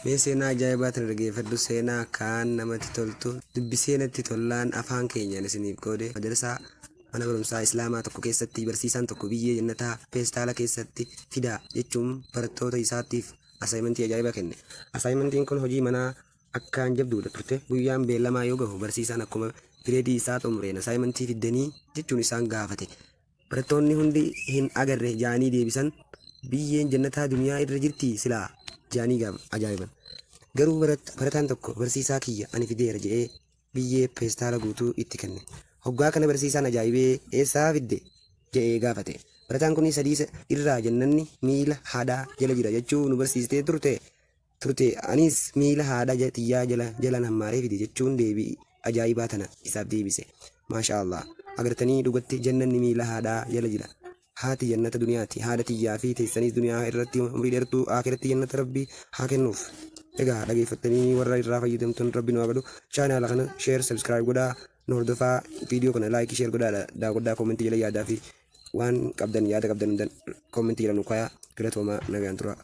Mee seenaa ajaa'ibaa tana dhaggeeffadhu. Seenaa akkaan namatti toltu dubbisee natti tollaan afaan keenyaan isiniif qoode. Madarsaa, mana barumsaa Islaamaa tokko keessatti barsiisaan tokko biyyee jannataa peestaala keessatti fidaa jechuun barattoota isaatiif asaayimentii ajaa'ibaa kenne. Asaayimentiin kun hojii manaa akkaan jabduudha turte. Guyyaan beellamaa yoo gahu barsiisaan akkuma pireedii isaa xumureen asaayimentii fiddanii jechuun isaan gaafate. Barattoonni hundi hin agarre ja'anii deebisan. Biyyeen jannataa duniyaa irra jirtii silaa ja'anii ajaa'iban. Garuu barataan tokko barsiisaa kiyya ani fideera je'ee biyyee peestaala guutuu itti kenne. Hoggaa kana barsiisaan ajaa'ibee eessaa fidde je'ee gaafate. Barataan kunis hadiisa irraa jannanni miila haadhaa jala jira jechuu nu barsiistee turte turte anis miila haadha tiyyaa jala jalan hammaaree fide jechuun deebii ajaa'ibaa tana isaaf deebise. Maashaa Allah. Agartanii dhugatti jannanni miila haadhaa jala jira. Haati jannata duniyaati. Haadha tiyyaa fi teessanis duniyaa irratti umrii dheertuu aakiratti jannata Rabbi haa kennuuf. Egaa dhageeffattanii warra irraa fayyadamtan Rabbi nu haa godhu. Chaanaala kana share, subscribe godhaa, nu hordofaa, viidiyoo kana like, share godhaa, daawwadhaa, koomentii jala yaadaa fi waan qabdan, yaada qabdan hundan koomentii jala nu kaayaa. Galatoomaa, nagaan turaa.